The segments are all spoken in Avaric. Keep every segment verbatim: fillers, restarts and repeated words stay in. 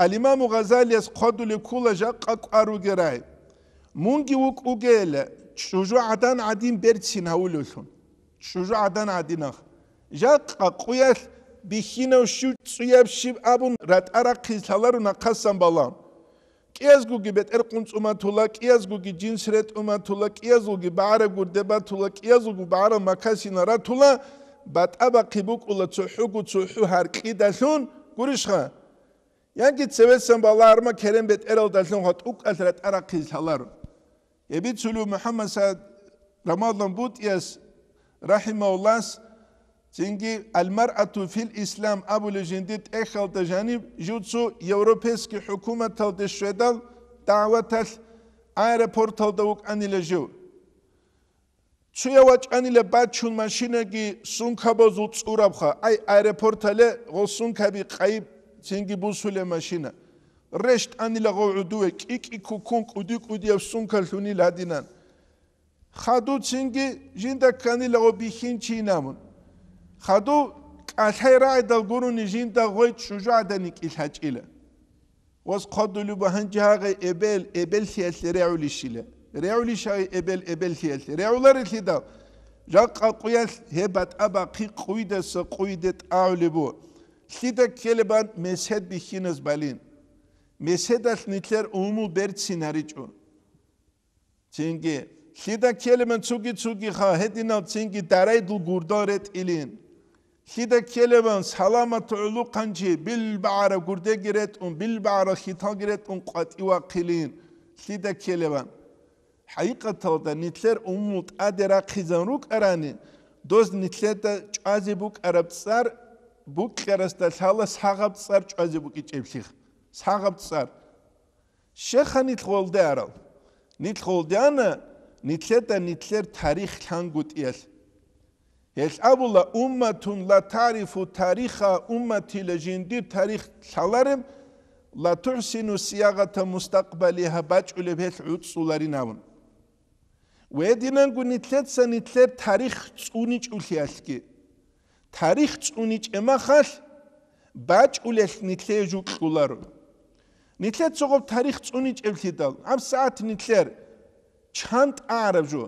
Ал-Имаму Гъазалияс хъвадулеб ккола жакъа кӀвар ругел рагӀи. Мунги вукӀугейила чӀужугӀадан гӀадин берцин гьавулевлъун. ЧӀужугӀадан гӀадинах. Жакъа къуялъ бихьинав щив цӀуяб щиб абун ратӀа рахъизе лъаларо нахъасан балагьун. КӀиязгоги бетӀер къунцӀуматула, кӀиязгоги жинс ретӀуматула, кӀиязулги багӀараб гурде батула, кӀиязулги багӀараб макасина ратула, батӀа бахъи букӀула цохӀого цохӀо гьаркьидалъун, гурищха? Яги цевесан балагьарма керен бетӀералдалъун гъатӀукӀалъ ратӀа рахъизе лъаларо. Гьеб бицулев МухӀаммад СагӀид Рамадан БутӀияс, рахӀимагьуллагь, цинги «Ал-маръату фил ислам» абулеб жиндир тӀехьалда жаниб жив цо европейский хӀукуматалде щведал дагӀваталъ аэропорталда вукӀанила жив. Цуяв вачӀанила бачун машинаги сумкабазул цӀурабха, ай, аэропортале гъол сумкаби къайиб цинги бусулеб машина. РещтӀанила гъов гӀудуве, кӀи-кӀи кукун кӀуди-кӀудияб сумка лъунил гьадинан. Хадуцинги жинда кканила гъо бихьинчи инамун. Хаду кӀалъай рагӀидал гурони жинда гъой чӀужугӀадани кӀилъачӀила. Вас хъвадулеб гьанже гьагъай эбел, эбеллъиялъе регӀулищила. РегӀулищ гьагъай эбел, эбеллъиялъе? РегӀуларелъидал, жакъа къуялъ гьеб батӀа бахъи къуйдаса къуйде тӀагӀулеб бу. Лъида ккелебан месед бихьиназ балин. Меседалъ нилъер умумул берцин гьаричӀо. Цинги, лъида ккелебан цуги-цугиха гьединал цинги дарайдул гурдал ретӀилин. Лъида ккелебан саламат гӀулухъанчи билбагӀараб гурдеги ретӀун, билбагӀараб хиталги ретӀун къватӀив вахъилин. Лъида ккелебан. ХӀакъикъаталда нилъер умумул тӀаде рахъизан рукӀарани, доз нилъеда чӀвазе букӀараб цӀар букьарасда лъала сагъаб цӀар чӀвазе букӀичӀеблъих. Сагъаб цӀар. Щеха нилъ гъолде арал? Нилъ гъолде ана нилъеда нилъер тарих лъангутӀиялъ. Гьелъ абула: «Умматун ла тарифу тариха умматила», жиндир тарих лъалареб, «ла тухсину сиягъата мустакъбалиха», бачӀулеб гьелъ гӀуцӀцӀуларин абун. Гьединанго нилъеца нилъер тарих цӀуничӀулъиялъги. Тарих цӀуничӀемахалъ, бачӀулелъ нилъее жо кьоларо. Нилъеца гъоб тарих цӀуничӀеблъидал, гьабсагӀат нилъер чан тӀагӀараб жо?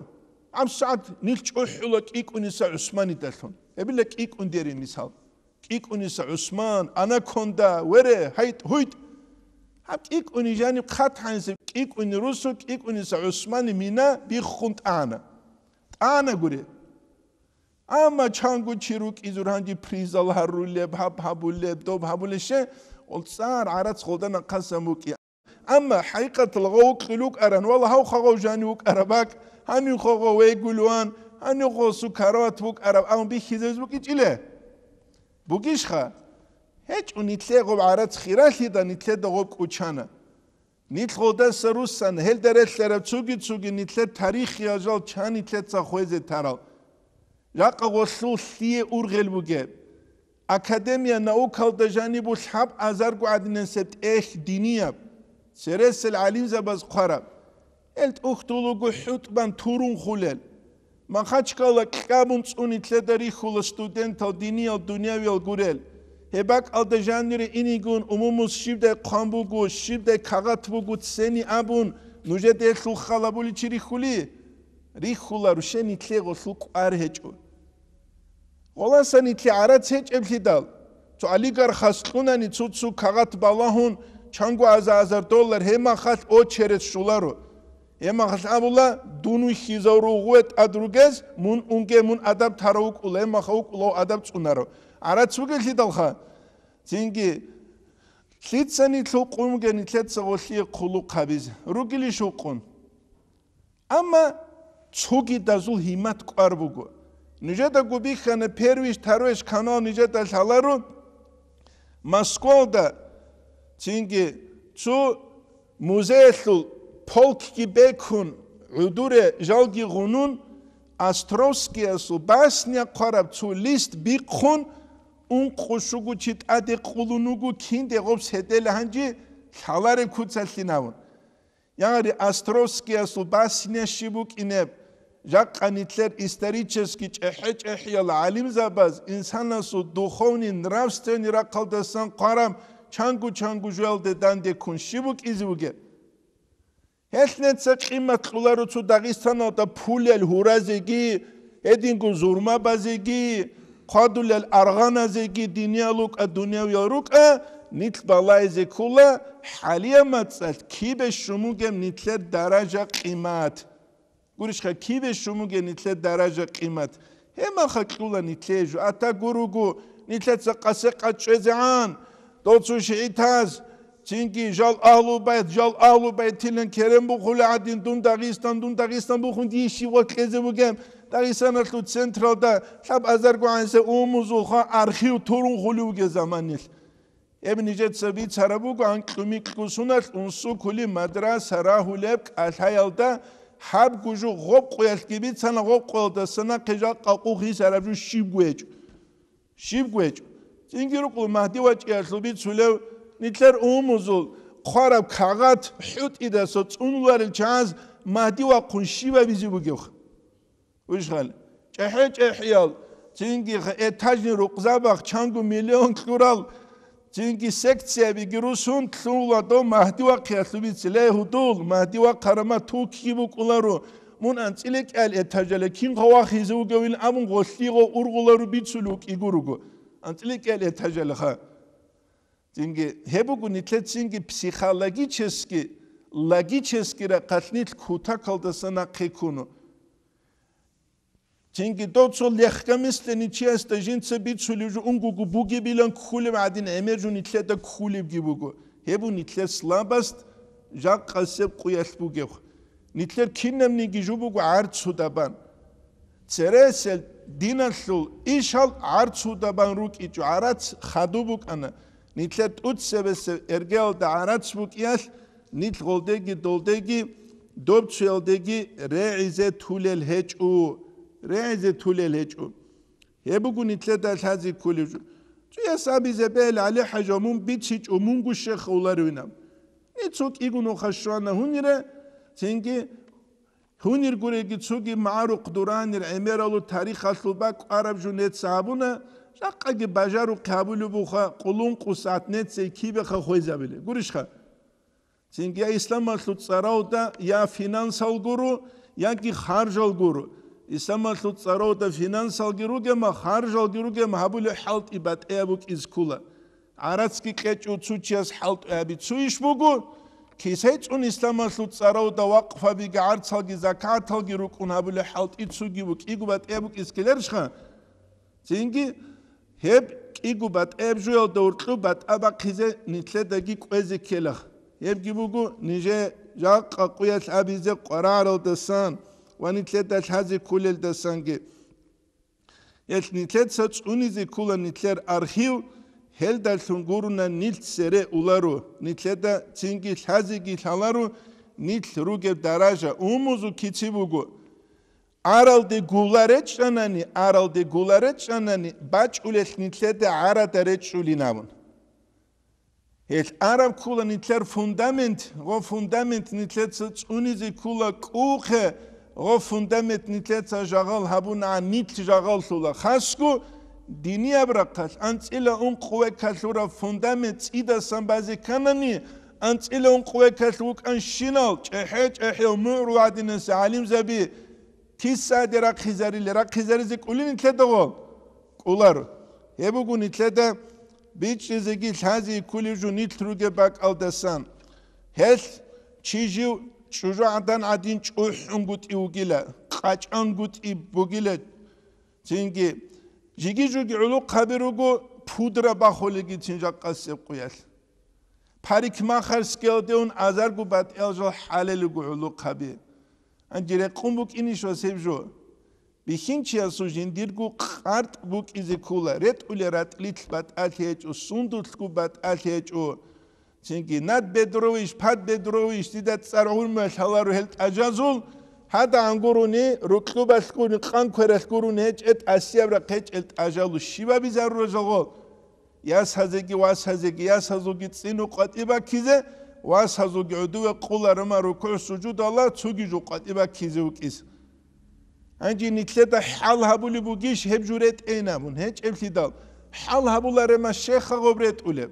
ГьабсагӀат нилъ чӀухӀула КӀикӀуниса ГӀусманидалъун. Гьебила КӀикӀун дери мисал. КӀикӀуниса ГӀусман, анаконда, вере, гьайтӀ-гьуйтӀ. Гьаб КӀикӀуни жаниб хъат гьанисеб, КӀикӀуни русу, КӀикӀуниса ГӀусмани мина биххун тӀана. ТӀана гури. Амма чанго чи рукӀизур гьанже призал гьарулеб, гьаб гьабулеб, доб гьабулеб, ще, гъол цӀар гӀарац гъолда нахъасан букӀи. Амма хӀакъикъаталда гъов вукьулев вукӀаран, вала, гьав хъа гъов жанив вукӀараб бакӀ, гьанив хъа гъов вегулеван, гьанив хъа сукарават букӀараб, амма бихьизабиз букӀичӀиле? Бугищха? ГьечӀо, нилъее гъоб гӀарац хиралъида нилъеда гъоб кӀучана. Нилъ гъолдаса руссана, гьелда релълъараб цуги-цуги нилъер тарихиял жал чан нилъеца хвезе тарал. Жакъа гъолъул лъие ургъел бугеб. Академия наукалда жанибул лъаб азарго гӀадинасеб тӀехь динияб, цересел гӀалимзабаз хъвараб. Гьел тӀухьдул руго хӀутӀбан турун хулел. Махачкала кьабун цӀун нилъеда рихьула студентал диниял дунявиял гурел. Гьеб бакӀалда жанире инигун умумус щибдай хъван буго, щибдай кагъат буго цени абун, нужеда гьелъул хал гьабуличи рихьули? Рихьуларо, ще нилъее гъолъул кӀвар гьечӀо. Гъоласа нилъе гӀарац гьечӀеблъидал, цо олигархас кьунани цо-цо кагъат балагьун, чанго аза-азар доллар, гьебмахалъ очередь щоларо. Гьебмахалъ абула, дун вихьизав ругъуе тӀад ругез, мун унге, мун адаб тарав вукӀула, гьебмаха вукӀулав адаб цӀунаро. ГӀарац бугелъидалха, цинги, лъицани лъукъун бугеб нилъеца гъолъие хъулухъ гьабизе. Ругилищ гьукъун? Амма цогидазул гьиммат кӀвар буго. Нужедаго бихьана первиш, второйш канал нижеда лъаларо. Москвалда цинги цо музеялъул полкги бекун, гӀудуре жалги гъунун, Островскиясул басня хъвараб цо лист бихъун, ункъо щуго чи тӀаде къулун вуго, кинде гъоб седел гьанже лъалареб куцалъин абун. Ягъари Островскиясул басня щиб букӀинеб, жакъа нилъер исторический чӀехӀе-чӀехӀиял гӀалимзабаз инсанасул духовный, нравственный рахъалдасан хъвараб чанго-чанго жоялде данде ккун щиб букӀизе бугеб? Гьелъ неца къимат кьоларо цо Дагъистаналда пулел гьуразеги, гьединго зурмабазеги, хъвадулел аргъаназеги, динияб рукӀа, дунявиял рукӀа, нилъ балагьизе ккола, хӀалияб мацӀалъ кибе щун бугеб нилъер даража-къимат. Гурищха, кибе щун бугеб нилъер даража-къимат. Гьебмаха кьула нилъее жо. Ата гуруго, нилъеца къасе-къад чӀезегӀан. Дол цо шигӀитаз, цинги жал агьлу байт, жал агьлу байтилан керен бухула гӀадин, дун Дагъистан, дун Дагъистан бухун дие щиб вокьезе бугеб? Дагъистаналъул централда лъабазарго гӀанасеб умузулха архив турун хулев вугеб заманилъ. Гьеб нижеца бицараб буго анкьу-микьу суналъ унсукули мадраса рагьулеб кӀалъаялда гьаб гужу гъоб къуялъги бицана, гъоб къуялдаса нахъе жакъа къухъ гьисараб жо щибго гьечӀо. Щибго гьечӀо. Цинги рукӀул Магьди вачӀиялъул бицулев, нилъер умузул хъвараб кагъат хӀутӀидаса цӀунуларел чагӀаз Магьди вахъун щиб абизе бугевха? Вишгъал, чӀехӀе-чӀехӀиял, цинги этажный рукъзабахъ чанго миллион кьурал, цинги секциябиги русун лъугьула дов Магьди вахъиялъул бицилей гьудул, Магьди вахъарама тукги букӀуларо, мун анцӀила кӀиал этажале кин гъов вахизе вугевин абун гъолъи гъов ургъуларо бицулев кӀиго руго. АнцӀила кӀиал этажалеха. Цинги гьеб буго нилъецинги психологически, логически рахъалъ нилъ кутакалдаса нахъе ккуну. Цинги дов цо легкомысленный чиясда жинца бицулев жо унгого бугебилан кколеб гӀадин гӀемер жо нилъеда кколебги буго. Гьеб бу нилъер слабость, жакъасеб къуялъ бугеб. Нилъер кинабниги жо буго гӀарцудабан. Цересел диналъул ишал гӀарцудабан рукӀичӀо, гӀарац хадуб букӀана. Нилъер тӀуцебесеб эргеялда гӀарац букӀиялъ, нилъ гъолдеги долдеги, доб цуялдеги регӀизе тулел гьечӀо, регӀизе тулел гьечӀо. Гьеб буго нилъеда лъази кколев жо. Цуяс абизе бегьил, ГӀали-хӀажа, мун бицичӀо, мунго щех авларевинаб. Нецо кӀиго нуха щвана гьунире, цинги гьунир гуреги цоги магӀарухъ дуранир гӀемералу тарихалъул бакӀ кӀвараб жо неца гьабуна, жакъаги бажарухъе гьабулеб буха, къулункъу сагӀат нецей кибеха хвезабиле. Гурищха? Цинги я исламалъул цӀаравда я финансал гуро, яги харжал гуро. Исламалъул цӀаравда финансалги ругема, харжалги ругема гьабулеб хӀалтӀи батӀияб букӀиз ккула. ГӀарацги кьечӀо цо чияс хӀалтӀи гьаби цо иш буго, кисай цӀун исламалъул цӀаравда вакъфабиги гӀарцалги закаталги рукӀун гьабулеб хӀалтӀи цоги букӀиго батӀияб букӀиз ккеларищха? Цинги гьеб кӀиго батӀаяб жуялда гьоркьоб батӀа бахъизе нилъедаги кӀвезе ккелах. Гьебги буго нижее жакъа къуялъ абизе къварагӀаралдасан ва нилъеда лъазе кколелдасанги. Гьелъ нилъеца цӀунизе ккола нилъер архив, гьелдалъун гуруна нилъ цере уларо, нилъеда цинги лъазеги лъаларо нилъ ругеб даража, умузу кици буго. Аралде гула речӀчӀанани, аралде гула речӀчӀанани, бачӀулелъ нилъеда гӀарада речӀчӀулин абун. Гьелъ араб ккула нилъер фундамент, гъо фундамент нилъеца цӀунизе ккула кӀухъе, гъо фундамент нилъеца жагъал гьабуна нилъ жагъаллъула. Хасго динияб рахъалъ анцӀила ункъ векалъураб фундамент цӀидасан базе кканани, анцӀила ункъ векалъ вукӀанщинал чӀехӀе-чӀехӀиял мугӀрул гӀадинас гӀалимзаби Кисаде рахъизариле, рахъизаризе кӀулин нилъедаго? КӀулар. Гьеб буго нилъеда бичӀчӀизеги лъазе ккулев жо нилъ ругеб бакӀалдасан. Гьелъ чи жив чӀужугӀадан гӀадин чӀухӀунгутӀи вугила, къачӀангутӀи бугила. Цинги жиги-жуги гӀулухъаби руго пудра бахулеги цин жакъасеб къуялъ. Парикмахерскиялде ун азарго батӀиял жал хӀалелего гӀулухъаби. Гьанже рекъун букӀинищ ва гьеб жо? Бихьинчиясул жиндирго къартӀ букӀизе ккола, ретӀулел ратӀлилъ батӀалъи гьечӀо, сундулъго батӀалъи гьечӀо. Цинги над бедровищ, пад бедровищ, дида цӀар гӀумру лъаларо гьел тӀажазул, гьадагӀан гурони, рукьубалъ гурони, къан квералъ гурони гьечӀеб тӀасияб рахъ гьечӀел тӀажалу щибаби зарурал жагъо? Ясазеги васазеги, ясазулги цӀину къватӀи баккизе, васазулги гӀодове къуларама рукугӀ-сужудалла цоги жо къватӀи баккизе вукӀиз. Гьанже нилъеда хӀал гьабулеб бугищ гьеб жо ретӀейин абун, гьечӀеблъидал хӀал гьабуларема щеха гъоб ретӀулеб?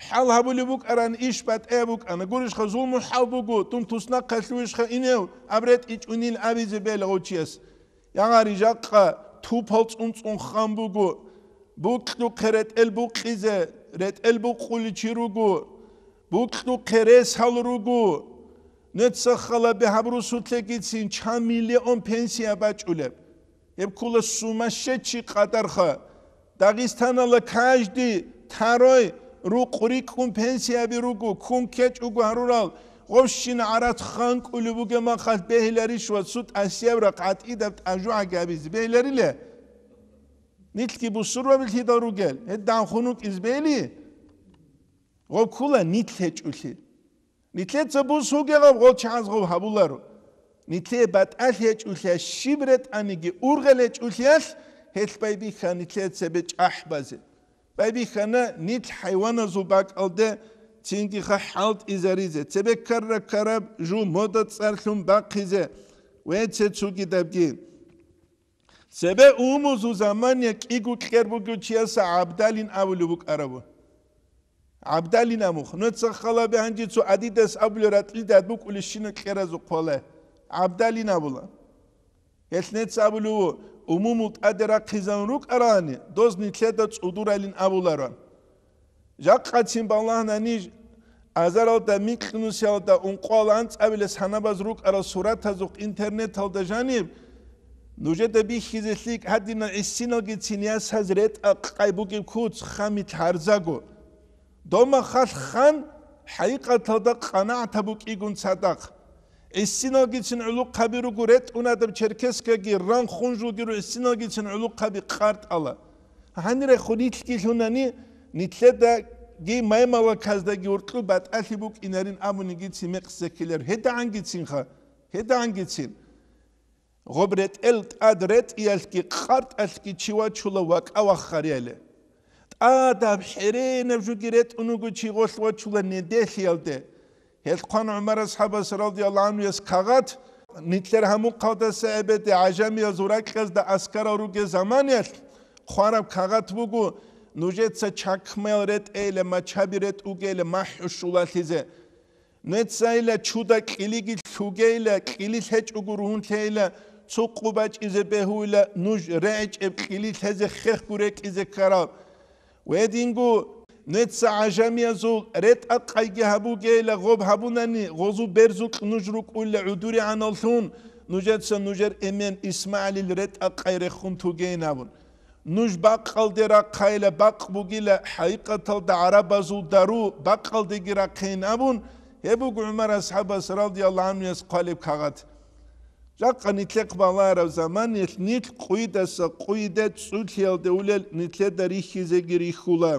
ХӀал гьабулеб букӀаран иш батӀияб букӀана. Гурищха, зулму хӀал буго, дун туснахъалъувищха инев, аб ретӀичӀунин абизе бегьула гъов чияс. Ягъари жакъа тупал цӀун-цӀун хъан буго, букьухъе ретӀел букъизе, ретӀел букъулев чи руго, букьухъе ресал руго. Нуца халабе гьаб русулъегицин чан миллион пенсия бачӀулеб. Гьеб ккола сумасшедший къадарха. Дагъистаналда каждый второй рукъ рикӀкӀун пенсияби руго, ккун ккечӀого гьарурал, гъобщина гӀарац ханкӀулеб бугеб махалъ бегьиларищ ва цо тӀасияб рахъ гӀатӀидаб тӀажугӀаги абизе бегьилариле? Нилъги бусурбаби лъидал ругел, гьедин хун вукӀизе бегьилищ? Гъоб ккола нилъ гьечӀолъи. Нилъеца бусуге гъаб гъол чагӀаз гъов гьабуларо. Нилъее батӀалъи гьечӀолъиялъ, щиб ретӀаниги ургъел гьечӀолъиялъ, гьелъ байбихьа нилъее цебе чӀахӀбазе. Байбихьана нилъ хӀайваназул бакӀалде цинги ха хӀалтӀизаризе, цебе ккара-ккараб жу мода цӀарлъун бахъизе ва цецугидабги. Цебе умумузул замания кӀиго кьер бугев чияса гӀабдалин абулеб букӀарабу. ГӀабдалин амухъ. Нуца халабе гьанже цо Адидас абулеб ратӀлида букӀулебщинаб кьеразухъ валай. ГӀабдалин абула. Гьелъ нуца абулев ву, умумул тӀаде рахъизан рукӀаралани, доз нилъеда цӀудуралин абуларо. Жакъацин балагьана ниж азаралда, микьнусиялда, ункъоялда анцӀабилес гьанабаз рукӀарал суратазухъ интернеталда жаниб, нужеда бихьизе лъикӀ гьадинал гӀисиналгицин ясаз ретӀа-къай бугеб куц хамил гьарзаго. Дома халъ хан, хӀакъикъаталда къанагӀат букӀигун цадахъ. ГӀисиналгицин гӀулухъаби руго ретӀун гьадаб черкескаги, ран хун жугиро гӀисиналгицин гӀулухъаби къартӀала. Гьанирехун нилъги лъунани, нилъедаги маймалаказдаги уркьу батӀалъи букӀинарин абунигицин мекъсеккилар. ГьедагӀангицинха, гьедагӀангицин. Гъоб ретӀел тӀад ретӀиялъги къартӀалъги чи вачула вакӀа ваххарияли. ТӀадаб хӀеренаб жуги ретӀун вуго чи гъолъ вачула неделъиялде. Гьелъ хъван ГӀумар асхӀабас радияллагьу гӀанхуяс кагъат, нилъер гьамухъалдаса эбеде гӀажамиязул ракьазда аскарал ругел заманиялъ хъвараб кагъат буго, нужеца чакмаял ретӀейила, мачаби ретӀугейила, махӀу щулалъизе. Нецайила чуда кьилиги лъугейила, кьили лъечӀого ругьунлъейила, цо къу бачӀизе бегьуйила, нуж регӀичӀеб кьили лъезе хехго рекӀизе ккарал. Гьединго, неца гӀажамиязул ретӀа-къайги гьабугейила, гъоб гьабунани, гъозу берзукь нуж рукӀуйила гӀудуригӀаналлъун, нужеца нужер эмен ИсмагӀилил ретӀа-къай рехун тугейин абун. Нуж бакъалде рахъайила, бакъ бугила хӀакъикъаталда гӀарабазул дару, бакъалдеги рахъейин абун, гьеб буго ГӀумар асхӀабас радияллагьу гӀанхуяс хъвалеб кагъат. Жакъа нилъехъ балараб заманиялъ нилъ къуйдаса къуйде цӀулъиялде улел нилъеда рихьизеги рихьула.